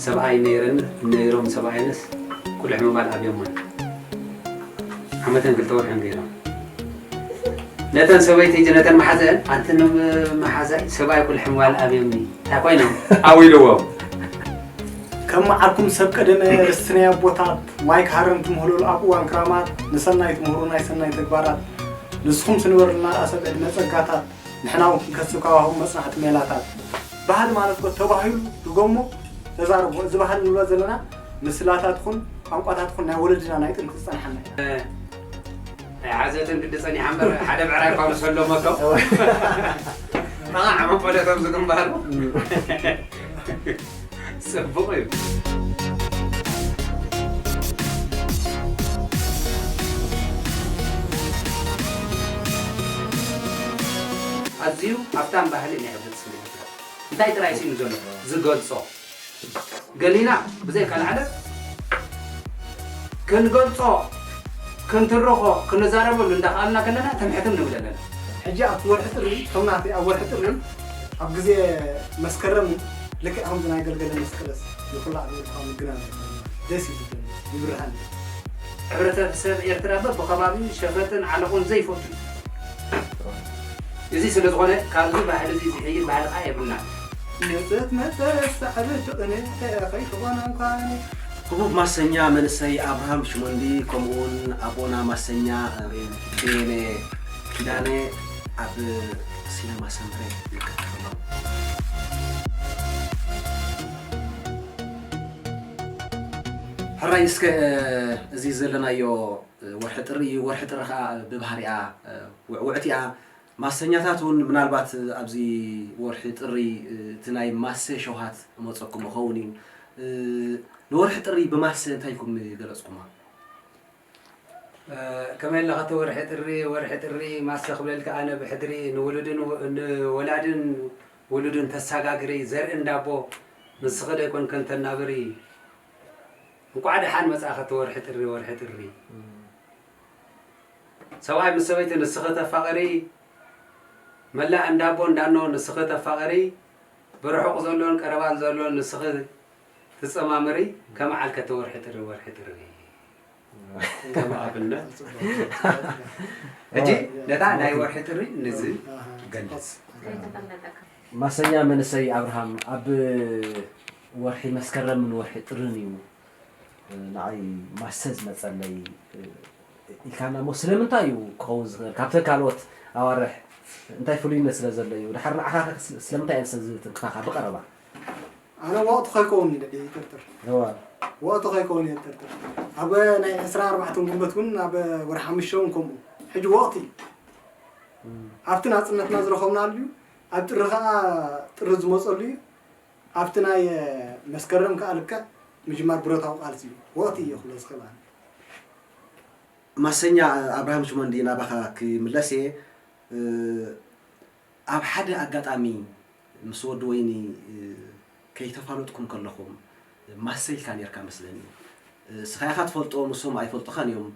ሰብኣይ ነይረን ነይሮም ሰብኣየንስ ቁልሕ ምባል ኣብዮመን ዓመተን ክልተ ወርሕን ገይሮም ነተን ሰበይቲ ሕጂ ነተን መሓዘን ኣንተ መሓዛይ ሰብኣይ ቁልሕ ምባል ኣብዮምኒ እንታይ ኮይኖም ኣው ኢልዎም። ከም መዓርኩም ሰብ ቀደመ ርስቲ ናይ ኣቦታት ማይ ክሃርም ትምህለሉ ኣብ እዋን ክራማት ንሰናይ ትምህሩ ናይ ሰናይ ተግባራት ንስኹም ስንበርልና ርእሰ ብዕድመ ጸጋታት ንሕና እውን ክንከስብ ካባኹም መጽናዕቲ ሜላታት። ባህሊ ማለት እኮ ተባሂሉ ድገሞ ተዛረቦ። እዚ ባህሊ ንብሎ ዘለና ምስላታት ይኹን ቋንቋታት ይኹን ናይ ወለድና ናይ ጥንቲ ዝጸንሓና እዩ። ኣይሓዘትን ግዲ ጸኒሓ እምበር ሓደ ብዕራይ እኳ ምስ ፈለሞቶ ጠቓዕ መቆለቶም ዝግንባሩ ጽቡቕ እዩ። ኣዝዩ ሃብታም ባህሊ ናይ ሕብረተሰብ ኤርትራ እንታይ ጥራይ ስኢኑ ዘሎ ዝገልጾ ገሊና ብዘይ ካልዓለ ክንገልጾ ክንትርኾ ክንዛረበሉ እንዳኸኣልና ከለና ትምሕትም ንብል ኣለና። ሕጂ ኣብቲ ወርሒ ጥሪ ከም ናተይ ኣብ ወርሒ ጥሪ ኣብ ግዜ መስከረም ልክዕ ከምዚ ናይ ገልገለ መስቀለስ ይኹላዕ ዝብል ካብ ምግናን ደስ እዩ ዝብል ይብርሃን እዩ። ሕብረተሰብ ኤርትራ በብኸባቢኡ ሸፈጥን ዓለቑን ዘይፈቱ እዩ። እዚ ስለ ዝኾነ ካብዚ ባህሊ እዚ ዝሕይል ባህሊ ኸዓ የብልናን። ንፅህት መጠረስ ሳዕሪ ትቕነ ከይትኾነ እንኳን። ህቡብ ማሰኛ መንእሰይ ኣብርሃም ሽመንዲ ከምኡውን ኣቦና ማሰኛ ቤነ ኪዳነ ኣብ ሲነማ ሰምረ ይከታተሎም። ሕራይ እስከ እዚ ዘለናዮ ወርሒ ጥሪ እዩ። ወርሒ ጥሪ ከዓ ብባህሪኣ ውዕውዕቲ እያ። ማሰኛታት እውን ምናልባት ኣብዚ ወርሒ ጥሪ እቲ ናይ ማሰ ሸውሃት እመፀኩም ይኸውን እዩ። ንወርሒ ጥሪ ብማሰ እንታይ ኢልኩም ገለፅኩማ? ከመይ ኣለኻ እቲ ወርሒ ጥሪ? ወርሒ ጥሪ ማሰ ክብለልካ ኣነ ብሕድሪ ንውሉድን ንወላድን ውሉድን ተሳጋግሪ ዘርኢ እንዳቦ ንስኺ ዶ ኣይኮንክን ተናብሪ? እንኳዕ ደሓን መፃእኻ እቲ ወርሒ ጥሪ ወርሒ ጥሪ ሰብኣይ ምስ ሰበይቲ ንስኺ ተፋቐሪ፣ መላእ እንዳቦ እንዳኖ ንስኺ ተፋቐሪ፣ ብርሑቕ ዘሎን ቀረባን ዘሎን ንስኺ ትጸማምሪ፣ ከመዓልከ እቲ ወርሒ ጥሪ ወርሒ ጥሪ ከም ኣብነት ሕጂ ነታ ናይ ወርሒ ጥሪ ንዚ ገልጽ። ማሰኛ መንእሰይ ኣብርሃም ኣብ ወርሒ መስከረምን ወርሒ ጥርን እዩ ንዓይ ማሰ ዝመፀለይ ኢልካና እሞ ስለምንታይ እዩ ክኸውን ዝኽእል ካብተን ካልኦት ኣዋርሕ እንታይ ፍሉይነት ስለ ዘሎ እዩ ድሓር ንዓኻ ስለምንታይ እየን ሰብ ዝትንክፋኻ ብቐረባ ኣነ ወቕቲ ከይከውን ኢለ እየ ይጥርጥር እዋ ወቕቲ ከይከውን እየ ይጥርጥር ኣብ ናይ ዕስራ ኣርባዕተን ጉንበት እውን ኣብ ወርሒ ሓሙሽተ እውን ከምኡ ሕጂ ወቕቲ እዩ ኣብቲ ናፅነትና ዝረኸብናሉ እዩ ኣብ ጥሪ ከዓ ጥሪ ዝመፀሉ እዩ ኣብቲ ናይ መስከረም ከዓ ልክዕ ምጅማር ብረታዊ ቃልሲ እዩ ወቕቲ እየ ክብሎ ዝኽእል ኣነ ማሰኛ ኣብርሃም ሽመንዲ ናባኻ ክምለስ እየ ኣብ ሓደ ኣጋጣሚ ምስ ወዲ ወይኒ ከይተፋለጥኩም ከለኹም ማሰ ኢልካ ኔርካ መስለኒ እስኻ ኢኻ ትፈልጦ ንሶም ኣይፈልጡኻን እዮም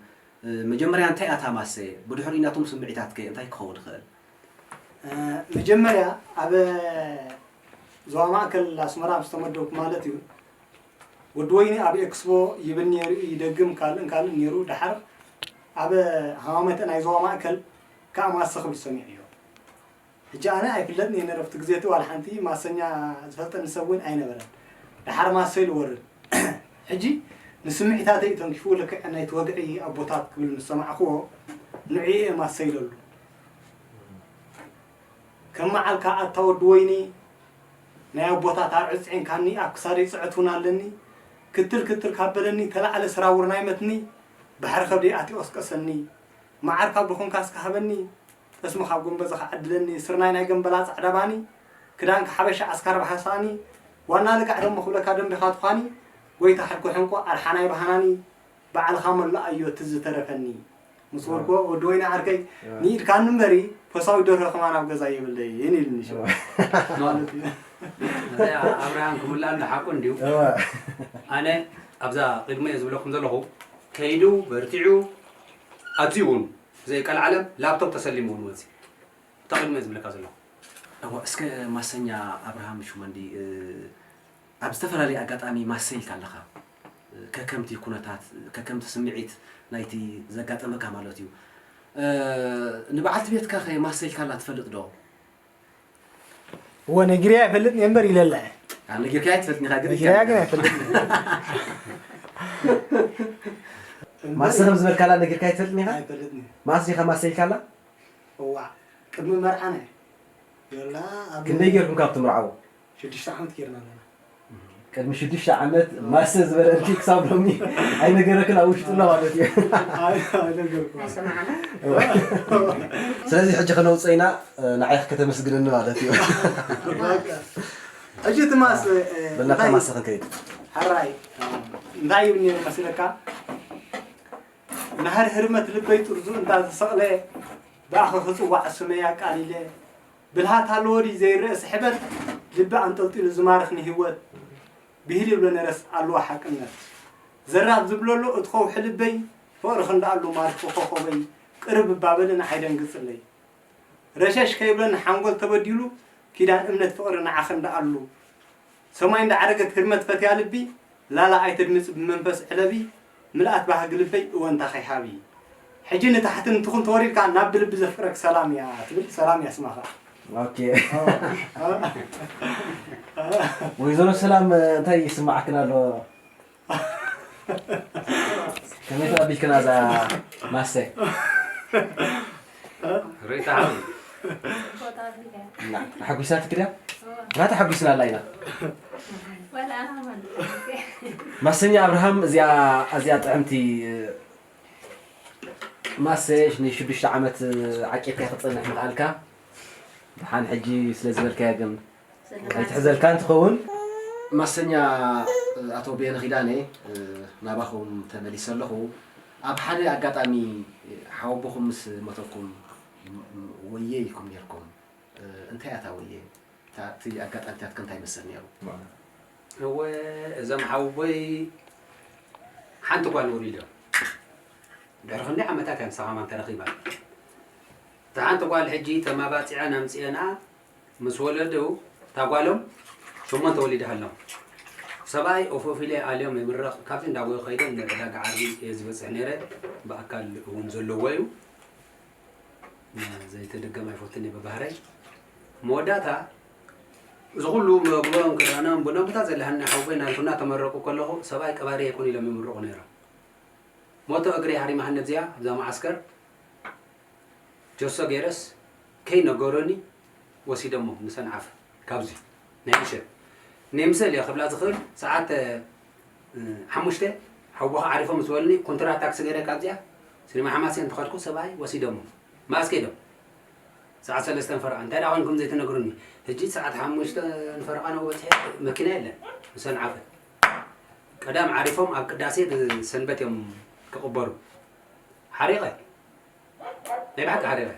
መጀመርያ እንታይ ኣታ ማሰ ብድሕሪኡ ናቶም ስምዒታትከ እንታይ ክኸውን ይኽእል መጀመርያ ኣብ ዞባ ማእከል ኣስመራ ዝተመደብኩ ማለት እዩ ወዲ ወይኒ ኣብ ኤክስፖ ይብል ነይሩ እዩ ይደግም ካልእን ካልእን ነይሩ ደሓር ኣብ ሃማመተ ናይ ዞባ ማእከል ከዓ ማሰ ክብል ሰሚዐዮ ሕጂ ኣነ ኣይፍለጥን እየ ነረፍቲ ግዜ እቲ ዋላ ሓንቲ ማሰኛ ዝፈልጠኒ ሰብ እውን ኣይነበረን ደሓር ማሰ ኢሉ ወርድ ሕጂ ንስምዒታተይ ተንኪፉ ልክዕ ናይቲ ወግዒ ኣቦታት ክብል ምስ ሰማዕክዎ ንዕኡ እየ ማሰ ኢለሉ ከም መዓልካ ኣታ ወዲ ወይኒ ናይ ኣቦታት ኣርዑ ጽዒንካኒ ኣብ ክሳደይ ጽዕት እውን ኣለኒ ክትል ክትል ካብ በለኒ ተላዕለ ስራውር ናይ መትኒ ባሕሪ ከብደይ ኣትዩ ቀስቀሰኒ መዓር ካብ ድኹንካ እስከ ሃበኒ ጠስሚ ካብ ጎንበዝኻ ዓድለኒ ስርናይ ናይ ገንበላ ጻዕዳ ባኒ ክዳንካ ሓበሻ ዓስካር ብሃሳኒ ዋና ልቃዕ ደሞ ክብለካ ደንቢኻ ትዃኒ ጎይታ ሕልኩ ሕንቆ ኣርሓናይ ብሃናኒ ባዕልኻ መላኣዮ እቲ ዝተረፈኒ ምስ በልኩዎ ወዲ ወይኒ ዓርከይ ንኢድካኒ እምበሪ ፈሳዊት ደርሆ ከማን ኣብ ገዛ የብለይን ኢሉኒ ሽዑ ማለት እዩ። እዚኣ ኣብርሃም ክምላእ እንዳ ሓቁ እንድዩ። ኣነ ኣብዛ ቅድሚኡ ዝብለኩም ዘለኹ ከይዱ በርቲዑ ኣዝዩ እውን ብዘይ ቀልዓለም ላፕቶፕ ተሰሊሙ እውን ወፂ። እታ ቅድሚኡ ዝብለካ ዘለኹ። እወ እስከ ማሰኛ ኣብርሃም ሹመንዲ ኣብ ዝተፈላለየ ኣጋጣሚ ማሰ ኢልካ ኣለኻ። ከከምቲ ኩነታት፣ ከከምቲ ስምዒት ናይቲ ዘጋጠመካ ማለት እዩ። እ፣ ንበዓልቲ ቤትካ ኸ ማሰ ኢልካላ ትፈልጥ ዶ? እወ፣ ነጊረያ ኣይፈልጥን እየ እምበር ኢለላ እየ። ኣብ ነጊርካያ ትፈልጥኒ ኢኻ፣ ግን ነጊረያ ግን ኣይፈልጥን። ማሰ ከም ዝበልካላ ነጊርካያ ትፈልጥኒ ኢኻ? ኣይፈልጥን እየ። ማስ ዲኻ ማሰ ኢልካላ? እዋ፣ ቅድሚ መርዓና እየ። የላ፣ ኣብ ክንደይ ጌርኩም ካብ ትምርዓዉ? ሽዱሽተ ዓመት ጌርና ኣለና። ቅድሚ ሽዱሽተ ዓመት ማሰ ዝበለልኪ ክሳብ ሎሚ ኣይነገረክን፣ ኣብ ውሽጡ ኣሎ ማለት እዩ። ኣይ፣ ኣይነገርኩ። ኣይሰማዕና። ስለዚ ሕጂ ከነውፅኦ ኢና፣ ንዓይ ከተመስግንኒ ማለት እዩ። በቃ። ሕጂ እቲ ማስ፣ እ፣ በላታ እንታይ ማሰ ክንከይድ። ሕራይ፣ እንታይ ይብል ነይሩ መስለካ? ናህሪ ህርመት ልበይ ጥርዙ እንዳ ተሰቕለ፣ ብኣኺ ክጽዋዕ ስመይ ኣቃሊለ፣ ብልሃት ኣለዎ ድዩ ዘይረአ ስሕበት፣ ልቢ ኣንጠልጢሉ ዝማርኽ ንህይወት፣ ብሂል ይብሎ ነረስ ኣለዎ ሓቅነት። ዘራብ ዝብለሉ እቲ ኸውሒ ልበይ፣ ፍቕሪ ክንደኣሉ ማርኪ ኮኾበይ፣ ቅርብ እባ በሊ ንዓይ ደንግጽለይ። ረሸሽ ከይብለኒ ሓንጎል ተበዲሉ፣ ኪዳን እምነት ፍቕሪ ንዓኺ እንዳኣሉ። ሰማይ እንዳዓረገት ህርመት ፈትያ ልቢ፣ ላላ ኣይተድምጽ ብመንፈስ ዕለቢ፣ ምልኣት ባህጊ ልበይ እወንታ ከይሃቢ። ሕጂ ንታሕቲ ንትኹን ተወሪድካ ናብ ብልቢ ዘፍቅረክ ሰላም እያ ትብል፣ ሰላም እያ ስማኻ። ኦኬ። ኦ፣ ኦ። ወይዘሮ ሰላም እንታይ ይስማዓክን ኣሎ? ከመይ ተቐቢልክና እዛ ማሰ? ርእይታ ሓቂ። ቦታ ኣቢለ። እና ተሓጒሳትክ ድያ? እወ። እና ተሓጒስና ኣላ ኢና። ወላ ኣና ማለት። ማሰኛ ኣብርሃም እዚኣ፣ እዚኣ ጥዕምቲ ማሰ ንሽዱሽተ ዓመት ዓቂብካ ክጸንሕ ምኽኣልካ፣ ደሓን ሕጂ ስለ ዝበልካያ ግን ኣይትሕዘልካ እንትኸውን፣ ማሰኛ ኣቶ በየነ ኪዳነ፣ ናባኹም ተመሊሰ ኣለኹ። ኣብ ሓደ ኣጋጣሚ ሓወቦኹም ምስ ሞተኩም ወየ ኢልኩም ነይርኩም። እንታይ ኣታ ወየ? እታ፣ እቲ ኣጋጣሚታት ከ እንታይ ይመስል ነይሩ? እወ፣ እዞም ሓወቦይ ሓንቲ ጓል ወሊዶም። ድሕሪ ክንደይ ዓመታት እያ ንሳ ከማን ተረኺባ። እታ ሓንቲ ጓል ሕጂ ተማባጺዐን ኣምጺኤንኣ ምስ ወለዱ፣ እታ ጓሎም ሸሞንተ ወሊዳሃሎም። ሰብኣይ ኦፎፊለ ኣልዮም የምርቕ፣ ካብዚ እንዳጎዩ ከይደ ንዕዳጋ ዓርቢ እየ ዝበጽሕ ነይረ፣ ብኣካል እውን ዘለዎ እዩ። ዘይተደገም ኣይፈቱን እየ ብባህረይ። መወዳእታ፣ እዚ ኩሉ መግቦም ክዳኖም ቡኖም ብታ ዘለሃኒ ሓወቦይ ናልኩና ተመረቁ ከለኹ፣ ሰብኣይ ቀባሪ የኩን ኢሎም ይምርቑ ነይሮም። ሞቶ እግሪ ሃሪማሃኒ እዚኣ ኣብዛ መዓስከር ጀሶ ገይረስ ከይነገሩኒ ወሲደሞ ንሰንዓፈ ካብዚ ናይ ምሸት ንምሰል እየ ክብላ ዝኽእል ሰዓት፣ እ፣ ሓሙሽተ ሓወኻ ዓሪፎም ምስ በሉኒ ኮንትራት ታክሲ ገይረ ካብዚኣ ሲኒማ ሓማሴን እንተኸድኩ ሰብኣይ ወሲደሞ መኣስ ከይዶም ሰዓት ሰለስተ ፈረቓ እንታይ ደኣ ኮይንኩም ዘይትነግሩኒ? ሕጂ ሰዓት ሓሙሽተ ፈረቓ ንኡ በፂሐ መኪና የለን ምሰንዓፈ ቀዳም ዓሪፎም ኣብ ቅዳሴ ሰንበት እዮም ክቕበሩ። ሓሪቐ ናይ ብሓቂ ሓሪቐ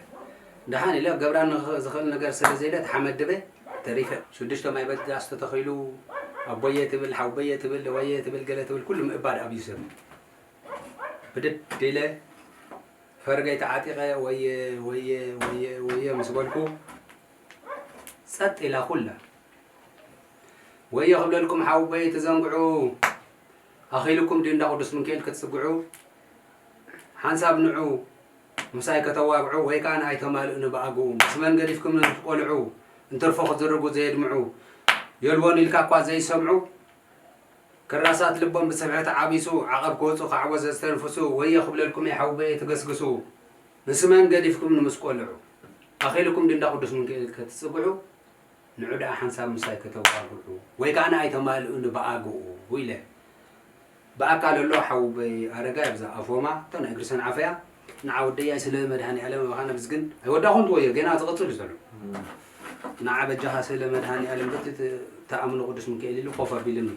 ደሓን ኢለ ገብራ ንኽ- ዝኽእል ነገር ስለ ዘየለ ተሓመድበ ተሪፈ ሽዱሽተ ማይ በጋስ ተተኺሉ ኣቦየ ትብል ሓውበየ ትብል ወየ ትብል ገለ ትብል ኩሉ ምእባድ ኣብዩ ሰብ ብድድ ኢለ ፈርገይ ተዓጢቐ ወየ ወየ ወየ ወየ ምስ በልኩ ጸጥ ኢላ ኩላ ወየ ክብለልኩም ሓውበየ ትዘንግዑ ኣኺልኩም ድዩ እንዳ ቅዱስ ምንክኤል ክትጽግዑ ሓንሳብ ንዑ ምሳይ ከተዋግዑ ወይ ከኣ ንኣይ ተማልኡ ንብኣግኡ ምስ መን ገዲፍኩም ንትቆልዑ እንትርፎ ክዝርጉ ዘየድምዑ የልቦን ኢልካ እኳ ዘይሰምዑ ክራሳት ልቦም ብስብሒ ተዓቢሱ ዓቐብ ክወጹ ካዕቦ ዘስተንፍሱ ወየ ክብለልኩም እየ ሓውበየ ትገስግሱ ምስ መን ገዲፍኩም ንምስቆልዑ ኣኺልኩም ድንዳ ቅዱስ ምንክኤል ከትጽግዑ ንዑ ደኣ ሓንሳብ ምሳይ ከተዋግዑ ወይ ከኣ ንኣይ ተማልኡ ንብኣግኡ ኢለ ብኣካል ኣሎ ሓውበይ ኣረጋይ ኣብዛ ኣፎማ እታ ናይ እግሪ ሰንዓፈያ ንዓ ወደያይ ስለ መድሃኒ ዓለም ኣባኻ ነብዝግን ኣይወዳኹን ትወዮ ገና ዝቕጽል እዩ ዘሎ ንዓ በጃኻ ስለ መድሃኒ ዓለም በቲ ተኣምኖ ቅዱስ ሚካኤል ኢሉ ኮፍ ኣቢልኒ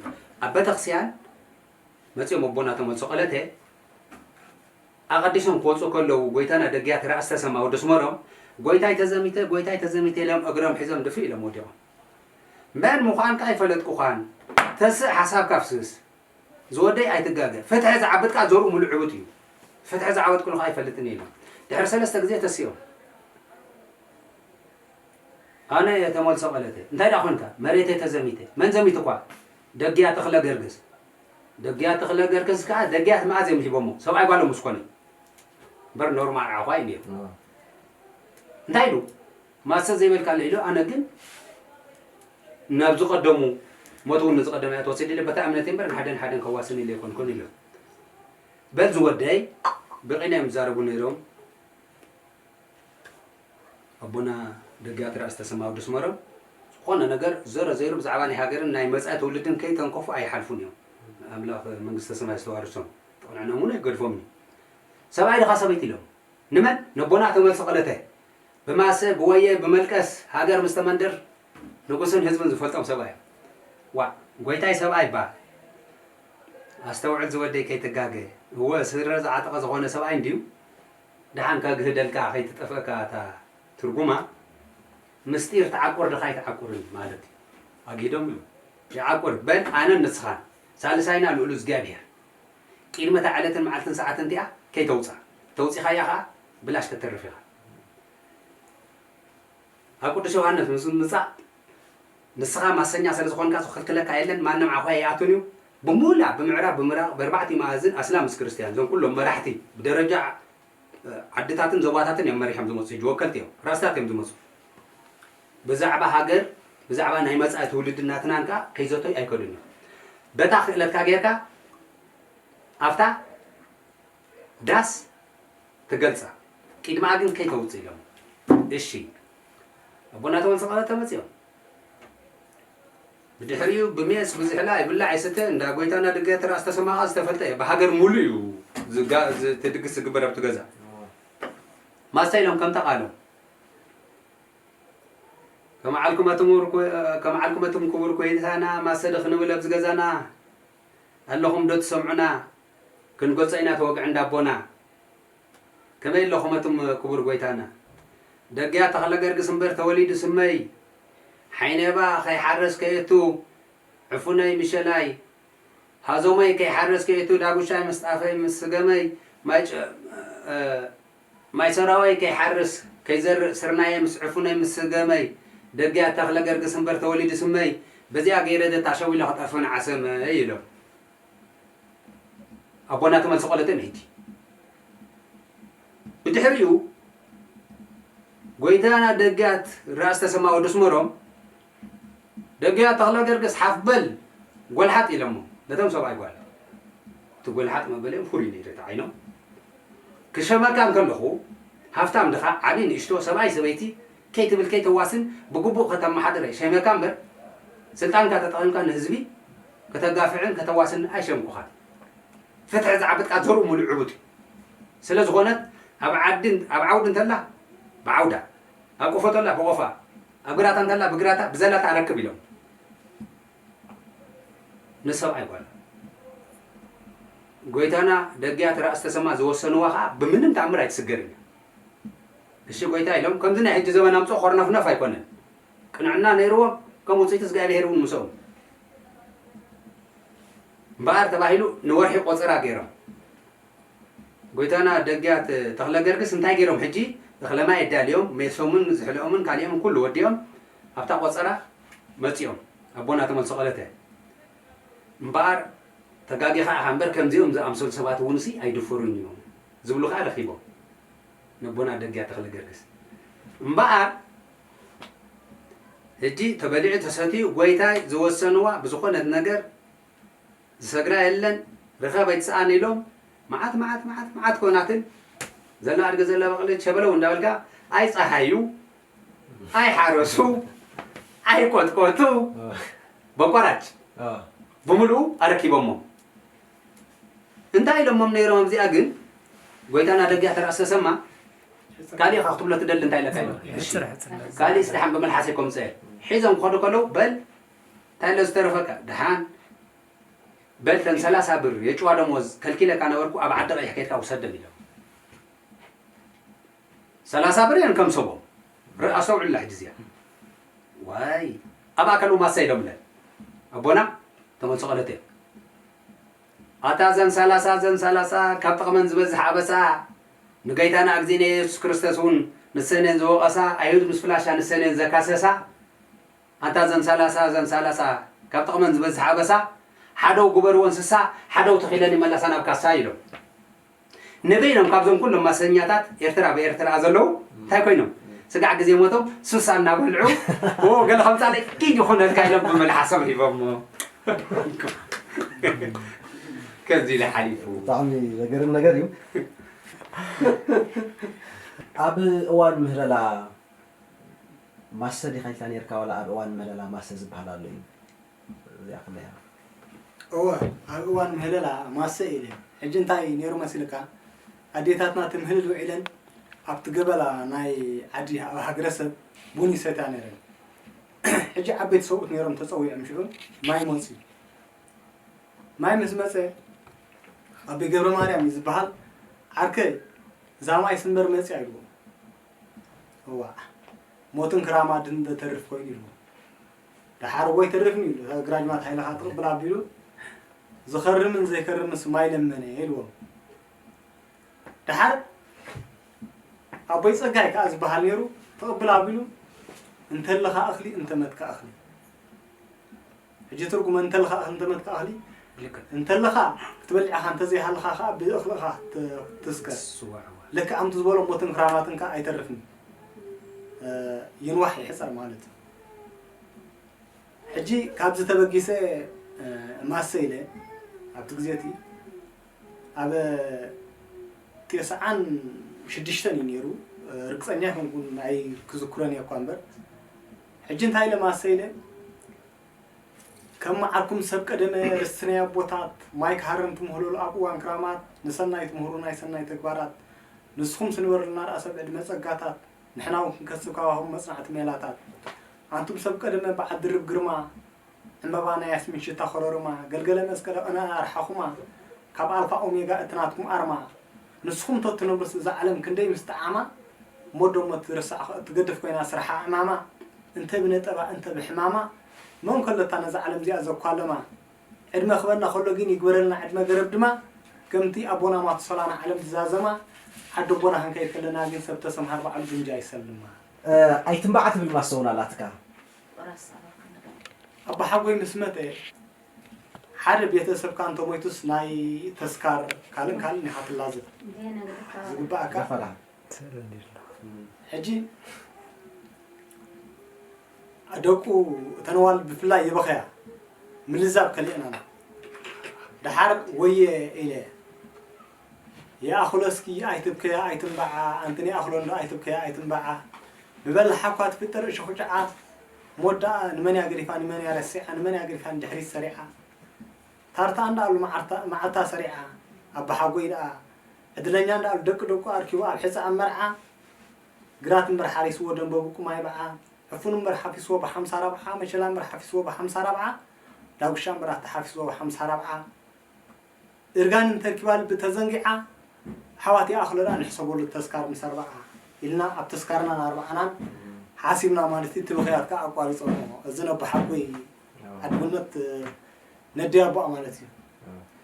ኣብ ቤተክስያን መጺኦም ኣቦና ተመልሶ ቀለተ ኣቐዲሶም ክወፁ ከለዉ ጎይታና ደግያት ራእስ ተሰማ ወዲ ስመሮም ጎይታይ ተዘሚተ ጎይታይ ተዘሚተ ኢሎም እግሮም ሒዞም ድፍእ ኢሎም ወዲቖም መን ምዃንካ ኣይፈለጥኩኻን ተስእ ሓሳብካ ፍስስ ዝወደይ ኣይትጋገ ፍትሒ ዝዓብጥ ከዓ ዘርኡ ሙሉ ዕቡጥ እዩ ፍትሒ ዝዓበጥኩሉ ከዓ ኣይፈልጥን ኢሎም ድሕሪ ሰለስተ ግዜ ተሲኦም ኣነ ተመልሶ ቀለተ እንታይ ደኣ ኮንካ መሬተይ ተዘሚተ መን ዘሚትኳ ደግያ ተኽለ ገርግስ። ደግያ ተኽለ ገርግስ ከዓ ደግያት መኣዝ እዮም ሂቦሞ? ሰብኣይ ጓሎም ምስ ኮነ። እምበር ኖርማል ዓኹ ኣይንድዮም። እንታይ ኢሉ? ማሰ ዘይበልካ ኣሎ ኢሉ፣ ኣነ ግን ናብ ዝቐደሙ፣ ሞት እውን ንዝቐደመ እያ ትወስድ ኢለ፣ በታ እምነተይ እምበር ንሓደን ሓደን ከዋስን ኢለ ኣይኮንኩን ኢሉ። በል ዝወደይ፣ ብቕን እዮም ዝዛረቡ ነይሮም። ኣቦና ደጊያት ራእሲ ተሰማ ወዲ ኣስመሮም ዝኾነ ነገር ዘረ ዘይሩ ብዛዕባ ናይ ሃገርን ናይ መጻኢ ትውልድን ከይተንከፉ ኣይሓልፉን እዮም። ኣምላኽ መንግስተ ሰማይ ዝተዋርሶም፣ ጥቕንዕኖም እውን ኣይገድፎምን እዩ። ሰብኣይ ድኻ ሰበይቲ ኢሎም። ንመን? ነቦና ተመልሰ ቀለተ። ብማሰ፣ ብወየ፣ ብመልቀስ፣ ሃገር ምስ ተመንደር ንጉስን ህዝብን ዝፈልጦም ሰብኣይ እዮም። ዋእ፣ ጎይታይ ሰብኣይ ይበሃል። ኣስተውዕል ዝወደይ ከይትጋገ። እወ፣ ስረ ዝዓጠቐ ዝኾነ ሰብኣይ እንድዩ። ደሓን ከግህደልካ ከይትጠፍአካ እታ ትርጉማ፣ ምስጢር ትዓቁር ድኻ ኣይትዓቁርን ማለት እዩ። ኣግሂዶም እዩ። ይዓቁር፣ በል ኣነን ንስኻን፣ ሳልሳይና ልኡል እግዚኣብሔር። ቅድሚ እታ ዕለትን መዓልትን ሰዓትን እቲኣ ከይተውፅኣ። ተውፂኻያ ኸዓ ብላሽ ከተርፍ ኢኻ። ኣብ ቅዱስ ዮሃንስ ምስ ምምጻእ፣ ንስኻ ማሰኛ ስለ ዝኾንካ ዝኽልክለካ የለን፣ ማንም ዓኹያ ይኣቱን እዩ። ብሙላ ብምዕራብ ብምራቕ ብኣርባዕቲ መኣዝን ኣስላም ምስ ክርስትያን፣ እዞም ኩሎም መራሕቲ ብደረጃ፣ እ፣ ዓድታትን ዞባታትን እዮም መሪሖም ዝመጹ። ሕጂ ወከልቲ እዮም፣ ራእስታት እዮም ዝመጹ። ብዛዕባ ሃገር፣ ብዛዕባ ናይ መጻኢ ትውልዲ ናትናን ከኣ ከይዘተዩ ኣይከዱን እዮም። በታ ክእለትካ ጌርካ፣ ኣብታ ዳስ ትገልጻ። ቅድሚኣ ግን ከይተውጽእ ኢሎም። እሺ። ኣቦና ተመልሰ ቀለተ መጺኦም። ብድሕሪኡ ብሜስ ብዝሕላ ይብላዕ ይስተ፣ እንዳ ጎይታና ድገ ተራ ዝተሰማቓ ዝተፈልጠ እዩ። ብሃገር ሙሉ እዩ ዝጋ-፣ ዝ-፣ እቲ ድግስ ዝግበር ኣብቲ ገዛ። ማስተ ኢሎም ከም ተቓሎም። ከመዓልኩም ኣቱም ክቡር ኮ-፣ ከመዓልኩም ኣቱም ክቡር ጎይታና ማሰ ዶ ክንብል ኣብዚ ገዛና ኣለኹም ዶ ትሰምዑና? ክንገልጾ ኢና ተወግዕ እንዳ ኣቦና። ከመይ ኣለኹም ኣቱም ክቡር ጎይታና? ደግያ ተኽለ ገርግስ እምበር ተወሊዱ ስመይ። ሓይኔባ ከይሓረስ ከየቱ ዕፉነይ ምሸላይ። ሃዞመይ ከይሓረስ ከየቱ ዳጉሻይ ምስ ጣፈይ ምስ ስገመይ ማይ ጨ-፣ እ፣ ማይ ሰራወይ ከይሓርስ ከይዘርእ ስርናየ ምስ ዕፉነይ ምስ ስገመይ። ደግያ ተኽለ ገርግስ እምበር ተወሊዱ ስመይ። በዚኣ ገይረ ደታ ሸዊለ ክጠፍእ ንዓሰመይ ኢሎም። ኣቦና ተመልሰ ቆለተ ምሒቲ። ብድሕሪኡ ጎይታና ደግያት ራእሲ ተሰማ ወዲ ኣስመሮም፣ ደግያት ተኽለ ገርግስ ሓፍ በል ጎልሓጥ ኢሎሞ ነቶም ሰብኣይ ጓል። እቲ ጎልሓጥ መበሊኦም ፍሉይ ነይሩ እቲ ዓይኖም። ክሸመካ እንከለኹ ሃፍታም ድኻ ዓብዪ ንእሽቶ ሰብኣይ ሰበይቲ ከይትብል ከይተዋስን ብግቡእ ከተመሓድረ ሸመካ እምበር ስልጣንካ ተጠቒምካ ንህዝቢ ከተጋፍዕን ከተዋስን ኣይሸምኩኻን። ፍትሒ ዝዓብጥካ ዘርኡ ሙሉእ ዕቡጥ እዩ። ስለ ዝኾነት ኣብ ዓዲ፣ ኣብ ዓውዲ እንተላ ብዓውዳ፣ ኣብ ቆፎ እንተላ ብቆፋ፣ ኣብ ግራታ እንተላ ብግራታ ብዘላታ ኣረክብ ኢሎም ንሰብኣይ ጓል። ጎይታና ደግያት ራእሲ ተሰማ ዝወሰንዋ ኸዓ ብምንም ተኣምር ኣይትስገርን እያ። እሺ ጎይታ ኢሎም ከምዚ ናይ ሕጂ ዘመን ኣምፅኦ ኮርነፍነፍ ኣይኮነን። ቅንዕና ነይርዎም ከም ውፅኢት እግዚኣብሔር እውን ምስኦም። እምበኣር ተባሂሉ ንወርሒ ቆፀራ ገይሮም። ጎይታና ደግያት ተኽለ ገርግስ እንታይ ገይሮም ሕጂ? እኽለማይ ኣዳልዮም፣ ሜሶምን ዝሕልኦምን ካሊኦምን ኩሉ ወዲኦም ኣብታ ቆፀራ መፂኦም። ኣቦና ተመልሶ ቀለተ። እምበኣር ተጋጊኻ ኢኻ እምበር ከምዚኦም ዝኣምሰሉ ሰባት እውን ሲ ኣይድፈሩን እዮም ዝብሉ ከዓ ረኺቦም። ነቦና ደግያት ተኽለ ገርግስ። እምበኣር ሕጂ ተበሊዑ ተሰትዩ ጎይታይ ዝወሰንዋ ብዝኾነት ነገር ዝሰግራ የለን፣ ርኸብ ኣይትስኣን ኢሎም መዓት፣ መዓት፣ መዓት፣ መዓት ኮናትን ዘላ ኣድገ ዘላ በቕሊ ሸበለው እንዳበልካ ኣይፀሃዩ፣ ኣይሓረሱ፣ ኣይቆጥቆጡ፣ በቆራጭ ብምሉኡ ኣረኪቦሞም። እንታይ ኢሎሞም ነይሮም ኣብዚኣ ግን? ጎይታና ደግያ ተራእሲ ተሰማ፣ ካሊእ ኢኻ ክትብሎ ትደሊ እንታይ ኢለካ ኢሎም? ሕጽር፣ ሕጽር። ካሊእ ስደሓን ብምልሓሰይ ከምፅአ። ሒዞም ክኸዱ ከለዉ፣ በል፣ እንታይ ኣሎ ዝተረፈካ? ደሓን፣ በል፣ ተን ሰላሳ ብር የጭዋ ደሞዝ ከልኪለካ ነበርኩ፣ ኣብ ዓዲ ቀይሕ ከይድካ ውሰደን ኢሎም። ሰላሳ ብር እየን ከም ሰቦም። ር-፣ ኣስተውዕሉላ ሕጂ እዚኣ። ዋይ፣ ኣብ ኣካሉ ማሳ ኢሎምለ። ኣቦና ተመልሶ ቀለተ። ኣታ ዘን ሰላሳ፣ ዘን ሰላሳ ካብ ጥቕመን ዝበዝሕ ኣበሳ፣ ንገይታና እግዚኣብእነ የሱስ ክርስቶስ እውን ንሰን እየን ዝወቐሳ፣ ኣይሁድ ምስ ፍላሻ ንሰን እየን ዘካሰሳ። ኣንታ ዘን ሰላሳ፣ ዘን ሰላሳ ካብ ጥቕመን ዝበዝሕ ኣበሳ ሓደው ግበርዎ እንስሳ፣ ሓደው ተኺለን ይመለሳ ናብ ካሳ ኢሎም። ንበይኖም ካብዞም ኩሎም ማሰኛታት ኤርትራ ብኤርትራ ዘለዉ እንታይ ኮይኖም? ስጋዕ ግዜ ሞቶም ሱሳ እናበልዑ፣ "ኦ፣ ገለ ከምጻለይ ኪድ ይኹነልካ" ኢሎም ብመልሓሶም ሂቦሞ። ከምዚ ኢለ ሓሊፉ። ብጣዕሚ ዘገርም ነገር እዩ። ኣብ እዋን ምህለላ ማሰ ዲኻ ኢልካ ነርካ፣ ዋላ ኣብ እዋን ምህለላ ማሰ ዝበሃል ኣሎ እዩ? እዚኣ ከመይ እያ? እወ፣ ኣብ እዋን ምህለላ ማሰ ኢለ። ሕጂ እንታይ ነይሩ መሲልካ? ኣዴታትና ትምህልል ውዒለን ኣብቲ ገበላ ናይ ዓዲ፣ ኣብ ሃገረሰብ ቡን ይሰትያ ነይረን። ሕጂ ዓበይቲ ሰብኡት ነይሮም ተጸዊዖም ሽዑ ማይ መጽዩ። ማይ ምስ መጸ፣ ኣቦይ ገብረ ማርያም እዩ ዝበሃል፣ "ዓርከይ፣ እዛ ማይስ እምበር መጽያ" ኢልዎ። እዋእ፣ ሞትን ክራማትን እንተተርፍ ኮይኑ ኢልዎ። ደሓር እዎ ኣይተርፍን ኢሉ፣ እታ ግራጅማት ሓይልኻ ትቕብል ኣቢሉ፣ "ዝኸርምን ዘይከርምንስ ማይ ለመነ" ኢልዎም። ደሓር ኣቦይ ጸጋይ ከኣ ዝበሃል ነይሩ፣ ትቕብል ኣቢሉ፣ "እንተለኻ እኽሊ፣ እንተመትካ እኽሊ" ሕጂ ትርጉመ እንተለኻ እኽሊ እንተመትካ እኽሊ፣ ልክዕ። እንተለኻ ክትበልዕ ኢኻ፣ እንተዘይሃለኻ ከኣ ብእኽሊ ኢኻ ት-፣ ትስከር። ስዋ ዕዋ። ልክዕ ከምቲ ዝበሎ ሞትን ክራማትን ከኣ ኣይተርፍን። እ፣ ይንዋሕ ይሕጸር ማለት እዩ። ሕጂ ካብዚ ተበጊሰ፣ እ፣ ማሰ ኢለ ኣብቲ ግዜ እቲ ኣብ ተስዓን ሽዱሽተን እዩ ነይሩ። እ፣ ርግጸኛ ኣይኮንኩን፣ ኣይክዝክሮን እየ እኳ እምበር። ሕጂ እንታይ ኢለ ማሰ ኢለ፣ ከም መዓርኩም ሰብ ቀደመ፣ ርስቲ ናይ ኣቦታት፣ ማይ ክሃርም ትምህለሉ ኣብ እዋን ክራማት፣ ንሰናይ ትምህሩ ናይ ሰናይ ተግባራት፣ ንስኹም ስንበረልና ርኣሰብ ዕድመ ጸጋታት፣ ንሕና እውን ክንከስብ ካባኹም መጽናዕቲ ሜላታት። ኣንቱም ሰብ ቀደመ በዓል ድርብ ግርማ፣ ዕምበባ ናይ ያስሚን ሽታ ኮረርማ፣ ገልገለ መስቀለ ቅነ ኣርሓኹማ፣ ካብ ኣልፋ ኦሜጋ እቲ ናትኩም ኣርማ። ንስኹም ተትነብሩስ እዛ ዓለም ክንደይ ምስ ጠዓማ፣ ሞት ደሞ ትርሳዕ ትገድፍ ኮይና ስርሓ ዕማማ፣ እንተ ብነጠባ እንተ ብሕማማ፣ መን ከሎታ ነዛ ዓለም እዚኣ ዘኳለማ? ዕድመ ክበና ከሎ ግን ይግበረልና ዕድመ ገረብ ድማ፣ ከምቲ ኣቦና ማቱሰላ ንዓለም ዝዛዘማ፣ ዓዲ ኣቦና ክንከይድ ከለና ግን ሰብ ተሰምሃር ባዕሉ ግምጃ ይሰልማ። እ፣ ኣይትንባዓ ትብል ማሰ እውን ኣላትካ። ኣባሓጎይ ምስ መተ፣ ሓደ ቤተሰብካ እንተሞይቱስ ናይ ተስካር ካልእን ካልእን ኢኻ ትላዘብ። ዘይነግርካ። ዝግባኣካ። ዘፈራ። ሕጂ ደቁ እተን ኣዋልድ ብፍላይ ይበኸያ። ምልዛብ ከሊእናና። ደሓር ወየ ኢለ፣ "ይኣኽሎ እስኪ ኣይትብከያ ኣይትንባዓ፣ ኣንቲ ንይኣኽሎ እንዶ ኣይትብከያ ኣይትንባዓ። ብበላሓ እኳ ትፍጠር እሾኽጫዓ፣ ሞት ደኣ ንመን እያ ገዲፋ ንመን እያ ረሲዓ፣ ንመን እያ ገዲፋ ንድሕሪት ሰሪዓ። ታርታ እንዳኣሉ መዓርታ-፣ መዓልታ ሰሪዓ፣ ኣባሓጎይ ደኣ ዕድለኛ እንዳኣሉ ደቂ ደቁ ኣርኪቡ ኣብ ሕፃ ኣብ መርዓ፣ ግራት እምበር ሓሪስዎ ደንበቡ ቁማይ በዓ፣ ዕፉን እምበር ሓፊስዎ ብሓምሳ ራብዓ፣ መሸላ እምበር ሓፊስዎ ብሓምሳ ራብዓ፣ ዳጉሻ እምበር ኣተሓፊስዎ ብሓምሳ ራብዓ፣ እርጋን እንተርኪባ ልቢ ተዘንጊዓ፣ ኣሕዋት ይኣኽሎ ደኣ ንሕሰበሉ ተስካር ምስ ኣርብዓ ኢልና ኣብ ተስካርናን ኣርብዓናን ሓሲብና ማለት እዩ። እቲ ብኽያት ከኣ ኣቋሪጾሞ። እዚ ነቦ ሓጎይ ኣድውነት ነደይ ኣቦኣ ማለት እዩ።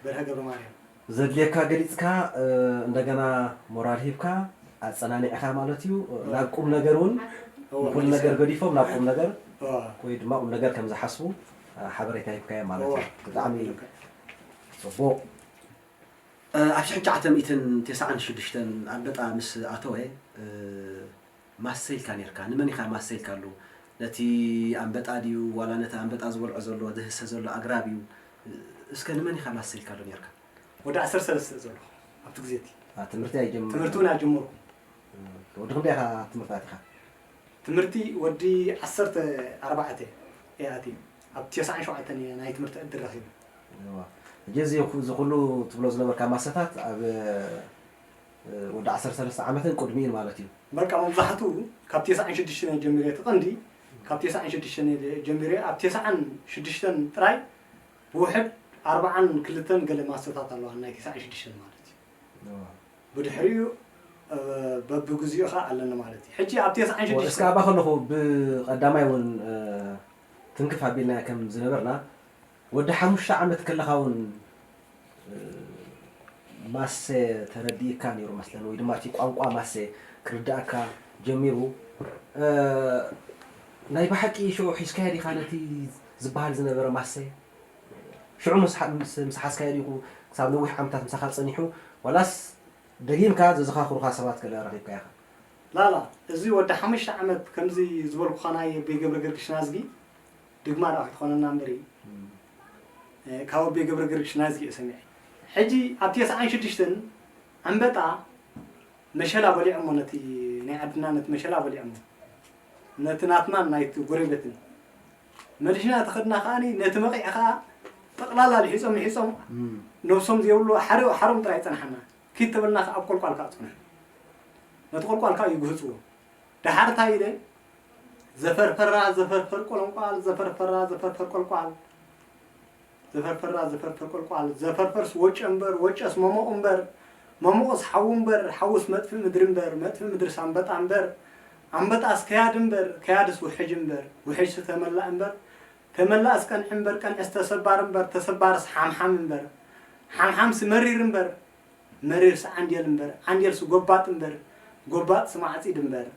በርሀ ገብረ ማርያም። ዘድልየካ ገሊጽካ፣ እ፣ እንደገና ሞራል ሂብካ ኣጸናኒዕካ ማለት እዩ። ናብ ቁም ነገር እውን እወ፣ ንኹሉ መሊስካ። ነገር ገዲፎም ናብ ቁም ነገር እወ። ወይ ድማ ቁም ነገር ከም ዝሓስቡ፣ እ፣ ሓበሬታ ሂብካዮም ማለት እወ። እዩ። ብጣዕሚ እወ። ጽቡቕ። እ፣ ኣብ ሽሕን ትሽዓተ ሚእትን ተስዓን ሽዱሽተን ኣንበጣ ምስ ኣተወ፣ እ፣ ማሰ ኢልካ ኔርካ። ንመን ኢኻ ማሰ ኢልካሉ? ነቲ ኣንበጣ ድዩ ዋላ ነቲ ኣንበጣ ዝበልዖ ዘሎ፣ ዝህሰ ዘሎ ኣግራብ እዩ? እስከ ንመን ኢኻ ማሰ ኢልካሉ ኔርካ? ወዲ ዓሰርተ ሰለስተ ዘለኹ ኣብቲ ግዜ እቲ። አ፣ ትምህርቲ ኣይጀመርኩን። ትምህርቲ እውን ኣይጀመርኩን። እ፣ ወዲ ክንደይ ኢኻ ትምህርቲ ኣቲኻ? ትምህርቲ ወዲ ዓሰርተ ኣርባዕተ እየ ኣትየ። ኣብ ተስዓን ሸውዓተን እየ ናይ ትምህርቲ ዕድል ረኺበ። እዋ። ሕጂ እዚ ኩ-፣ እዚ ኩሉ ትብሎ ዝነበርካ ማሰታት ኣብ፣ እ፣ ወዲ ዓሰርተ ሰለስተ ዓመትን ቅድሚኡን ማለት እዩ። በቃ መብዛሕትኡ ካብ ተስዓን ሽዱሽተን ጀሚረ፣ እቲ ቀንዲ ካብ ተስዓን ሽዱሽተን ጀሚረ፣ ኣብ ተስዓን ሽዱሽተን ጥራይ ብውሕድ ኣርብዓን ክልተን ገለ ማሰታት ኣለዋ ናይ ተስዓን ሽዱሽተን ማለት እዩ። እዋ። ብድሕሪኡ፣ እ፣ በብግዚኡ ኸኣ ኣለኒ ማለት እዩ። ሕጂ ኣብ ተስዓን ሽዱሽተን እስከ ኣብኣ ከለኹ ብቐዳማይ እውን፣ እ፣ ትንክፍ ኣቢልና ከም ዝነበርና፣ ወዲ ሓሙሽተ ዓመት ከለኻ እውን፣ እ፣ ማሰ ተረዲእካ ነይሩ መስለኒ፣ ወይ ድማ እቲ ቋንቋ ማሰ ክርድኣካ ጀሚሩ። እ፣ ናይ ብሓቂ ሽዑ ሒዝካዮ ዲኻ ነቲ ዝበሃል ዝነበረ ማሰ ሽዑ ምስ ሓ- ምስ- ምስ ሓዝካዮ ዲኹ ክሳብ ነዊሕ ዓመታት ምሳኻ ጸኒሑ ዋላስ ደጊምካ ዘዘኻኽሩኻ ሰባት ገለ ረኺብካ ኢኻ? ላላ፣ እዚ ወዲ ሓሙሽተ ዓመት ከምዚ ዝበልኩኻ ናይ ኣቦይ ገብረ ገርግሽ ናዝጊ ድግማ ደኣ ክትኾነና እምበር እዩ። ካብ ኣቦይ ገብረ ገርግሽ ናዝጊ እየ ሰሚዐ። ሕጂ ኣብ ተስዓን ሽዱሽተን ኣንበጣ መሸላ በሊዖሞ፣ ነቲ ናይ ዓድና ነቲ መሸላ በሊዖሞ፣ ነቲ ናትናን ናይቲ ጎረቤትን። መሊሽና ተኸድና ከኣ ነቲ መቒዕ ከኣ ጠቕላላ ልሒጾም ልሒጾም ነብሶም ዘይብሉ ሓደ ሓሮም ጥራይ ጸንሓና። ኪድ ተበልና ከኣ ኣብ ቆልቋል ከኣ ጸንሑ። ነቲ ቆልቋል ከኣ ይግህጽዎ። ደሓር እንታይ ኢለ? ዘፈርፈራ ዘፈርፈር ቆለንቋል፣ ዘፈርፈራ ዘፈርፈር ቆልቋል፣ ዘፈርፈራ ዘፈርፈር ቆልቋል፣ ዘፈርፈርስ ወጨ እምበር፣ ወጨስ መሞቕ እምበር፣ መሞቕስ ሓዊ እምበር፣ ሓውስ መጥፍእ ምድሪ እምበር፣ መጥፍእ ምድርስ ኣንበጣ እምበር፣ ኣንበጣስ ከያድ እምበር፣ ከያድስ ውሕጅ እምበር፣ ውሕጅስ ተመላእ እምበር፣ ተመላእስ ቀንዒ እምበር፣ ቀንዒስ ተሰባር እምበር፣ ተሰባርስ ሓምሓም እምበር፣ ሓምሓምስ መሪር እምበር፣ መሪርስ ዓንዴል እምበር፣ ዓንዴልስ ጎባጥ እምበር፣ ጎባጥስ ማዕጺድ እምበር፣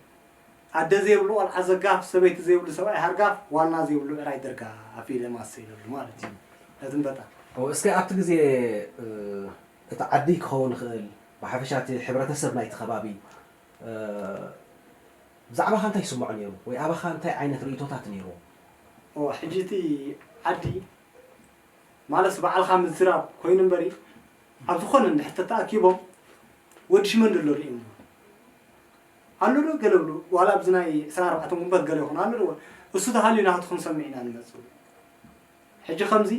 ኣደ ዘይብሉ ቆልዓ ዘጋፍ፣ ሰበይቲ ዘይብሉ ሰብኣይ ሃርጋፍ፣ ዋና ዘይብሉ ዕራይ ደርጋፍ ኢለ ማሰ ኢለሉ ማለት እዩ። ነቲ እምበጣ። እወ፣ እስከ ኣብቲ ግዜ እቲ ዓዲ ክኸውን ይኽእል፣ ብሓፈሻ እቲ ሕብረተሰብ ናይቲ ከባቢ ብዛዕባኻ እንታይ ይስምዖ ነይሩ ወይ ኣባኻ እንታይ ዓይነት ርእይቶታት ነይርዎ? እወ፣ ሕጂ እቲ ዓዲ ማለት ባዕልኻ ምዝራብ ኮይኑ እምበሪ፣ ኣብ ዝኾነ እንድሕር ተተኣኪቦም ወዲ ሽመንዲ ኣሎ ዶ እዮም? ኣሎ ዶ ገለ ብሉ፣ ዋላ ኣብዚ ናይ ዕስራን ኣርባዕተን ጉንበት ገለ ይኹን ኣሎ ዶ? እሱ ተሃልዩ ናትኹም ሰሚዕና ንመጽእ። ሕጂ ከምዚ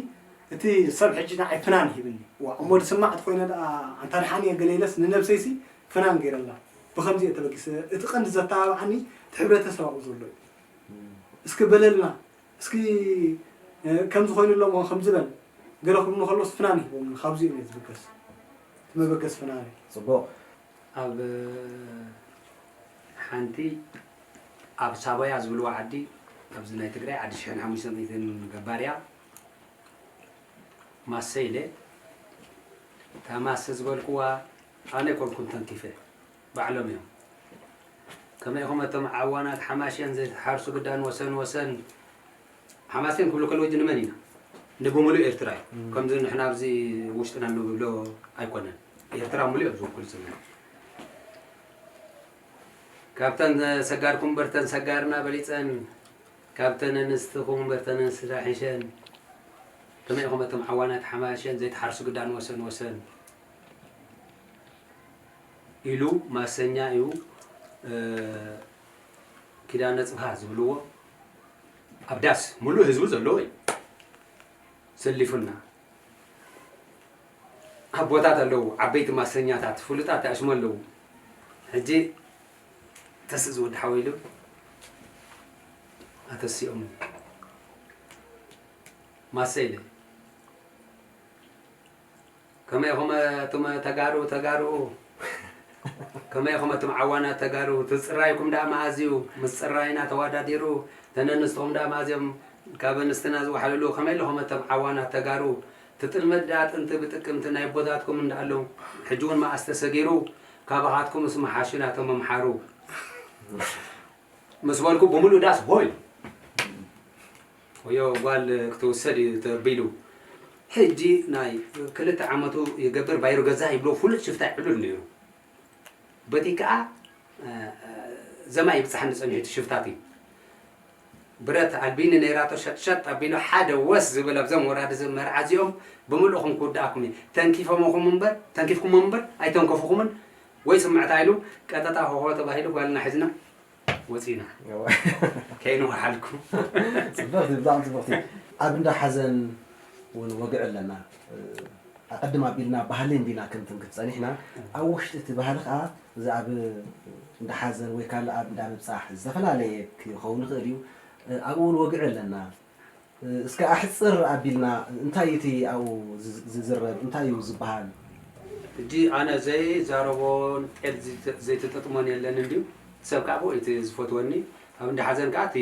እቲ ሰብ ሕጂ ንዓይ ፍናን ሂብኒ። ዋ፣ እሞ ዝስማዕ ተኾይነ ደኣ ኣንታ ደሓን እየ ገለ ኢለስ ንነብሰይሲ ፍናን ገይረላ። ብኸምዚ እየ ተበጊሰ። እቲ ቀንዲ ዘተባብዓኒ እቲ ሕብረተሰብ ኣብኡ ዘሎ እዩ። እስኪ በለልና፣ እስኪ ከምዚ ኮይኑ ኣሎ እሞ ከምዚ በል ገለ ክብሉ ከለውስ ፍናን ሂቦም ካብዚ እዩ ዝብገስ። እቲ መበገስ ፍናን እዩ። ጽቡቕ። ኣብ ሓንቲ ኣብ ሳባያ ዝብልዋ ዓዲ ኣብዚ ናይ ትግራይ ዓዲ ሽሕን ሓሙሽተ ሚእትን ገባር እያ። ማሰ ኢለ እታ ማሰ ዝበልክዋ ኣነ ኣይኮንኩን ተንኪፈ ባዕሎም እዮም። ከመይ ኢኹም እቶም ዓዋናት ሓማሽያን ዘይትሓርሱ ግዳን ወሰን ወሰን ሓማሴን ክብሉ ከለዉ ሕጂ ንመን ኢና? ንብምሉእ ኤርትራ እዩ። ከምዚ ንሕና ኣብዚ ውሽጥና እንብሎ ኣይኮነን። ኤርትራ ምሉእ እዮም ዝውክሉ ዘለና። ካብተን ሰጋርኩም እምበር ተን ሰጋርና በሊፀን፣ ካብተን ኣንስትኹም እምበር ተን ኣንስትና ሒሸን፣ ከመይ ኢኹም እቶም ዓዋናት ሓማሸን ዘይትሓርሱ ግዳን ወሰን ወሰን ኢሉ ማሰኛ እዩ። ኪዳነ ጽብሃ ዝብልዎ ኣብ ዳስ ምሉእ ህዝቡ ዘለዎ እዩ ሰሊፉና። ኣቦታት ኣለዉ፣ ዓበይቲ ማሰኛታት፣ ፍሉጣት ኣሽሙ ኣለዉ። ሕጂ ተስእ ዝወዲ ሓወይ ኢሉ ኣተሲኦም ማሰ ኢለ። ከመይ ኢኹም እቶም ተጋሩ ተጋሩ ከመይ ኢኹም እቶም ዓዋና ተጋሩ ትጽራይኩም ደኣ መኣዝዩ ምስ ጽራይና ተዋዳዲሩ ተነንስትኹም ደኣ መኣዝዮም ካብ ኣንስትና ዝዋሕልሉ ከመይ ኣለኹም እቶም ዓዋና ተጋሩ ትጥልመት ደኣ ጥንቲ ብጥቅምቲ ናይ ኣቦታትኩም እንዳኣሉ ሕጂ እውን መኣስ ተሰጊሩ ካባኻትኩምስ መሓሹ ናቶም ኣምሓሩ ምስ በልኩ ብምሉእ ዳስ ሆይ ወዮ ጓል ክትውሰድ እዩ ተቢሉ ሕጂ ናይ ክልተ ዓመቱ ይገብር ባይሩ ገዛ ይብሎ ፍሉጥ ሽፍታ ይዕሉል ነይሩ በቲ ከዓ ዘማ ይብፅሓኒ ፀኒሑ እቲ ሽፍታት እዩ ብረት ኣልቢኒ ነይራቶ ሸጥሸጥ ኣቢሉ ሓደ ወስ ዝብል ኣብዞም ወራዲ መርዓ እዚኦም ብምልእኹም ክውድኣኩም እዩ ተንኪፈምኹም እምበር ተንኪፍኩም እምበር ኣይተንከፍኹምን ወይ ስምዕታ ኢሉ ቀጠጣ ሆሆ ተባሂሉ ጓልና ሒዝና ወፂና ከይንወሓልኩ ጽብቕቲ ብጣዕሚ ጽብቕቲ ኣብ እንዳ ሓዘን እውን ወግዒ ኣለና ኣቐድም ኣቢልና ባህሊ እንዲና ክንትንክፍ ጸኒሕና ኣብ ውሽጢ እቲ ባህሊ ከዓ እዚ ኣብ እንዳ ሓዘን ወይ ካልእ ኣብ እንዳ ምብፃሕ ዝተፈላለየ ክኸውን ይኽእል እዩ ኣብኡ እውን ወግዒ ኣለና እስከ ኣሕፅር ኣቢልና እንታይ እቲ ኣብኡ ዝዝረብ እንታይ እዩ ዝበሃል? ሕጂ ኣነ ዘይዛረቦን ጤል ዘይተጠጥሞን የለን እንድዩ ሰብ ከዓ ብኡ እቲ ዝፈትወኒ ኣብ እንዳ ሓዘን ከዓ እቲ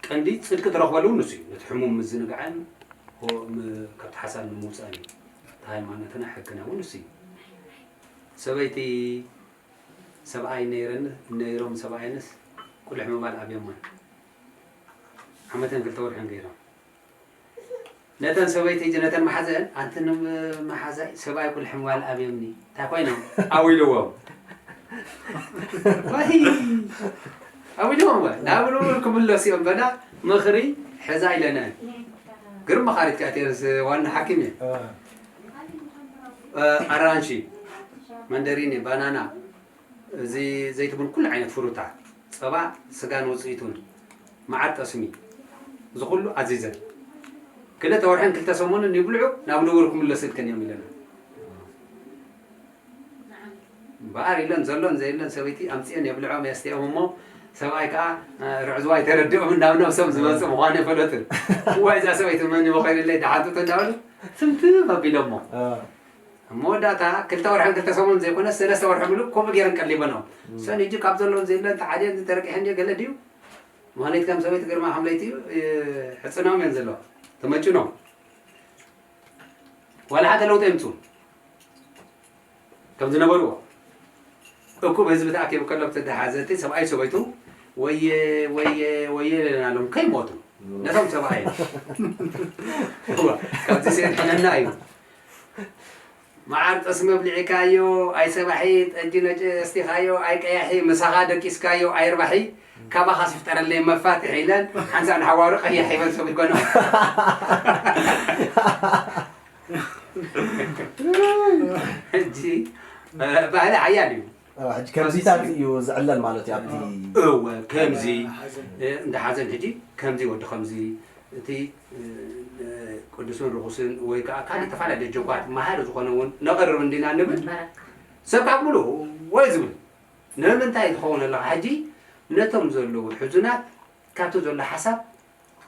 ቀንዲ ፅድቂ ትረኽበሉ እውን ንሱ እዩ ነቲ ሕሙም ምዝንጋዕን ካብቲ ሓሳብ ንምውፃእን እዩ እቲ ሃይማኖትና ሕግና እውን ንሱ እዩ ሰበይቲ ሰብኣይ ነይረን ነይሮም ሰብኣየንስ ቁልሕ ምባል ኣብዮሞን ዓመትን ክልተ ወርሕን ገይሮም ነተን ሰበይቲ ሕጂ ነተን መሓዘን ኣንቲ ንመሓዛይ ሰብኣይ ቁልሕም ዋል ኣብዮምኒ እንታይ ኮይኖም ኣው ኢልዎም። ወይ ኣው ኢልዎም ናብ ንቡር ክምለሱ እዮም በላ። ምኽሪ ሕዛ ኢለነን። ግርም መኻሪት ከኣ ቴርስ ዋና ሓኪም እየ። ኣራንሺ፣ መንደሪኒ፣ ባናና፣ እዚ ዘይትብል ኩሉ ዓይነት ፍሩታ፣ ጸባ፣ ስጋን ውጽኢቱን፣ መዓር ጠስሚ፣ እዚ ኩሉ ኣዚዘን። ክልተ ወርሕን ክልተ ሰሙንን ይብልዑ፣ ናብ ንቡር ክምለስልክን እዮም ኢለና። እምበኣር ኢለን ዘሎን ዘየለን ሰበይቲ ኣምጺአን የብልዖም የስትኦም እሞ ሰብኣይ ከኣ ርዕዝዋ ኣይተረድኦም ናብ ነብሶም ዝመጽእ ምዃኑ ኣይፈለጡን። እዋይ እዛ ሰበይቲ መን ይበኸይልለይ ደሓንጡት እንዳበሉ ትምትም ኣቢሎሞ። ኣብ መወዳእታ ክልተ ወርሕን ክልተ ሰሙን ዘይኮነ ሰለስተ ወርሒ ምሉእ ከምኡ ገይረን ቀሊበንኦ። እሰን ሕጂ ካብ ዘሎን ዘየለን ተዓድየን ተረቂሐን ድዮ ገለ ድዩ? ምኽንያት ከም ሰበይቲ ግርማ ሓምለይቲ እዩ ሕጽኖም እየን ዘለዋ ተመጭኖም ዋላ ሓደ ለውጢ የምጽኡ ከም ዝነበርዎ እኩብ ህዝቢ ተኣኪቡ ከሎ ብትድሓዘቲ ሰብኣይ ሰበይቱ ወየ ወየ ወየ ኢለና ኣለኹም ከይሞቱ ነቶም ሰብኣይ እዋ ካብዚ ሴድሕነና እዩ። መዓር ጠስሚ ኣብሊዕካዮ ኣይሰባሒ፣ ጠጅ ነጭ ኣስቲኻዮ ኣይቀያሒ፣ ምሳኻ ደቂስካዮ ኣይርባሒ፣ ካባኻስ ይፍጠረለይ መፋትሕ ኢለን ሓንሳእ ንሓዋሩ ቀያሕ ይበል ሰብ ይኮኖ። ሕጂ ባህሊ ሓያል እዩ። ሕጂ ከምዚታት እዩ ዝዕለል ማለት እዩ ኣብቲ እወ ከምዚ እንደ ሓዘን ሕጂ ከምዚ ወዲ ከምዚ እቲ ቅዱስን ርኹስን ወይ ከዓ ካልእ ተፈላለየ ጀጓት መሃሪ ዝኾነ እውን ነቕርብ እንዲና ንብል ሰብ ካብ ምሉ ወይ ዝብል ንምንታይ ትኸውን ኣለኻ ሕጂ ነቶም ዘለዉ ሕዙናት ካብቲ ዘሎ ሓሳብ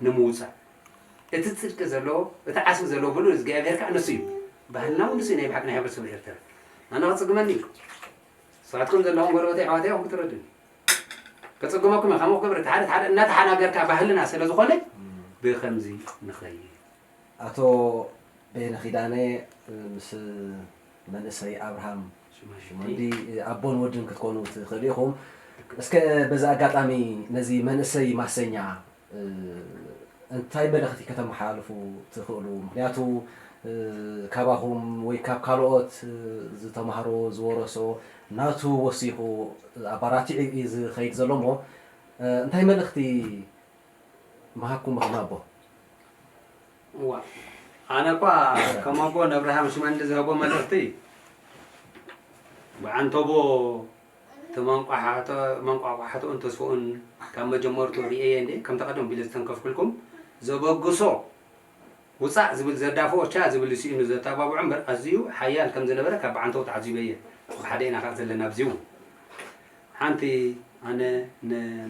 ንምውፃእ እቲ ፅድቂ ዘለዎ እቲ ዓስቢ ዘለዎ ብሉ እግዚኣብሔር ከዓ ንሱ እዩ። ባህልና እውን ንሱ እዩ ናይ ብሓቂ ናይ ሕብረተሰብ ኤርትራ ኣነ ክፅግመኒ እዩ። ንስኻትኩም ዘለኹም ጎረቤት ኣሕዋት እዮም ክትረድን ከፀግመኩም እዮም። ካብ ክብሪ ሓደ ሓደ እናተሓናገርካ ባህልና ስለ ዝኾነ ብኸምዚ ንኸይድ። ኣቶ በየነ ኪዳነ ምስ መንእሰይ ኣብርሃም ሽመንዲ ኣቦን ወድን ክትኮኑ ትኽእሉ ኢኹም። እስከ በዚ ኣጋጣሚ ነዚ መንእሰይ ማሰኛ እንታይ መልእኽቲ ከተመሓላልፉ ትኽእሉ? ምኽንያቱ ካባኹም ወይ ካብ ካልኦት ዝተማህሮ ዝወረሶ ናቱ ወሲኹ ኣባራቲዑ እዩ ዝኸይድ ዘሎ እሞ እንታይ መልእኽቲ ምሃብኩም ከም ኣቦ? እዋ ኣነ እኳ ከም ኣቦ ነብርሃም ሽመንዲ ዝህቦ መልእኽቲ ብዓንተቦ እቲ መንቋሕቆሕትኡን ተስፍኡን ካብ መጀመርትኡ ርእየየ እንዴ ከምቲ ቀደም ቢለ ዝተንከፍኩልኩም ዘበግሶ ውፃእ ዝብል ዘዳፍኦ ቻ ዝብል ስኢኑ ዘተባብዖ እምበር ኣዝዩ ሓያል ከም ዝነበረ ካብ ብዓንተቦ ተዓዚበ እየ። ኣብ ሓደ ኢና ከዓ ዘለና ኣብዚ እውን ሓንቲ ኣነ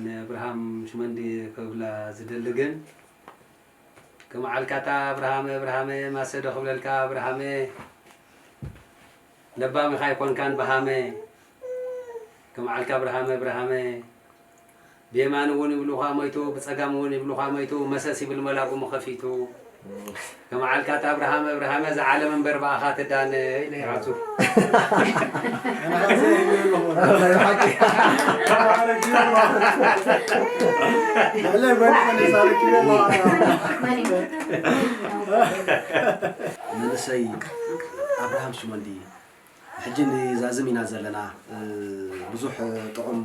ንኣብርሃም ሽመንዲ ክብላ ዝደሊ ግን ክምዓልካታ ኣብርሃመ ኣብርሃመ ማሰ ዶ ክብለልካ ኣብርሃመ ለባም ኢኻ ኣይኮንካን በሃመ ክምዓልካ ኣብርሃመ ኣብርሃመ ብየማን እውን ይብሉኻ ሞይቱ ብፀጋም እውን ይብሉኻ ሞይቱ መሰስ ይብል መላጉሙ ከፊቱ ክምዓልካታ ኣብርሃመ ኣብርሃመ እዛ ዓለም እምበር ብኣኻ ትዳነ ኢለ ይዓጹ መንእሰይ ኣብርሃም ሽመንዲ ሕጂ ንዛዝም ኢና ዘለና ብዙሕ ጥዑም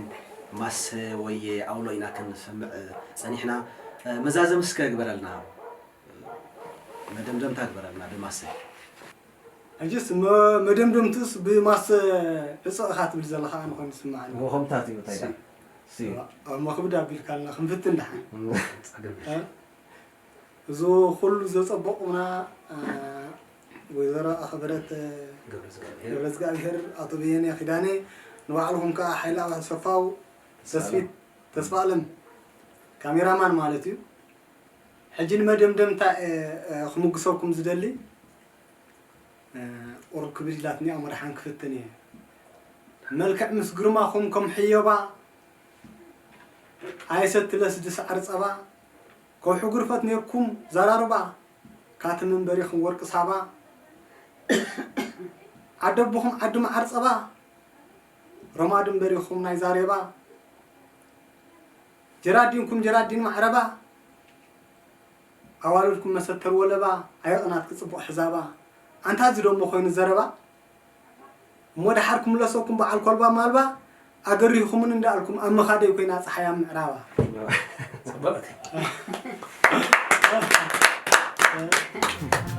ማሰ ወየ ኣውሎ ኢና ክንሰምዕ ፀኒሕና መዛዘም እስከ ግበረልና መደምደምታ ግበረልና ብማሰ ሕጂስ መደምደምትኡስ ብማሰ ዕፀ ኢኻ ትብል ዘለኻ ኣነ ኮይኑ ዝስምዓኒ ከምታት እዩ እንታይ ሲ መኽብድ ኣቢልካልና ክንፍትን ደሓን ፀገም እዚ ኩሉ ዘፀበቑና ወይዘሮ ኣኽብረት ገብረዝግኣብሔር ኣቶ በየነ ኪዳነ ንባዕልኹም ከዓ ሓይለ ኣሰፋው ተስፊት ተስፋኣለም ካሜራማን ማለት እዩ ሕጂ ንመደምደምታ ክምግሰኩም ዝደሊ ቁሩብ ክብድ ኢላትኒ ኣእምሮ ሓን ክፍትን እየ መልክዕ ምስ ግርማኹም ከም ሕዮባ ኣይሰትለስ ድስዓር ጸባ ከውሒ ጉርፈት ኔርኩም ዘራርባ ካትም እምበሪኽም ወርቂ ሳባ ዓደቦኹም ዓዲ መዓር ጸባ ረማድ እምበሪኹም ናይ ዛሬባ ጀራዲንኩም ጀራዲን ማዕረባ ኣዋልድኩም መሰተር ወለባ ኣየቕናትኪ ጽቡቕ ሕዛባ። ኣንታ እዚ ደሞ ኮይኑ ዘረባ እሞ ደሓር ክምለሰኩም በዓል ኮልባ ማልባ ኣገሪህኹምን እንዳኣልኩም ኣብ ምኻደይ ኮይና ጸሓይ ኣብ ምዕራባ። ጽብቕቲ።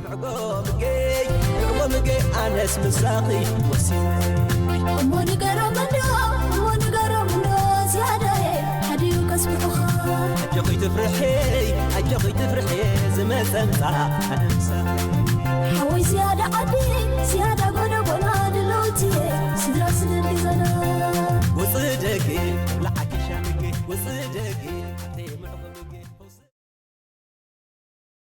ምዕጎ ምገይ ምዕጎ ምገይ ኣነስ ምሳኺ ወሲነ እሞ ንገሮም እንዶ እሞ ንገሮም እንዶ ዝያዳየ ሓድዩ ከስምዑኻ ኣጆኺ ትፍርሒ ኣጆኺ ትፍርሒ ዝመጸምጻ ኣነምሳ ሓወይ ዝያዳ ዓዲ ዝያዳ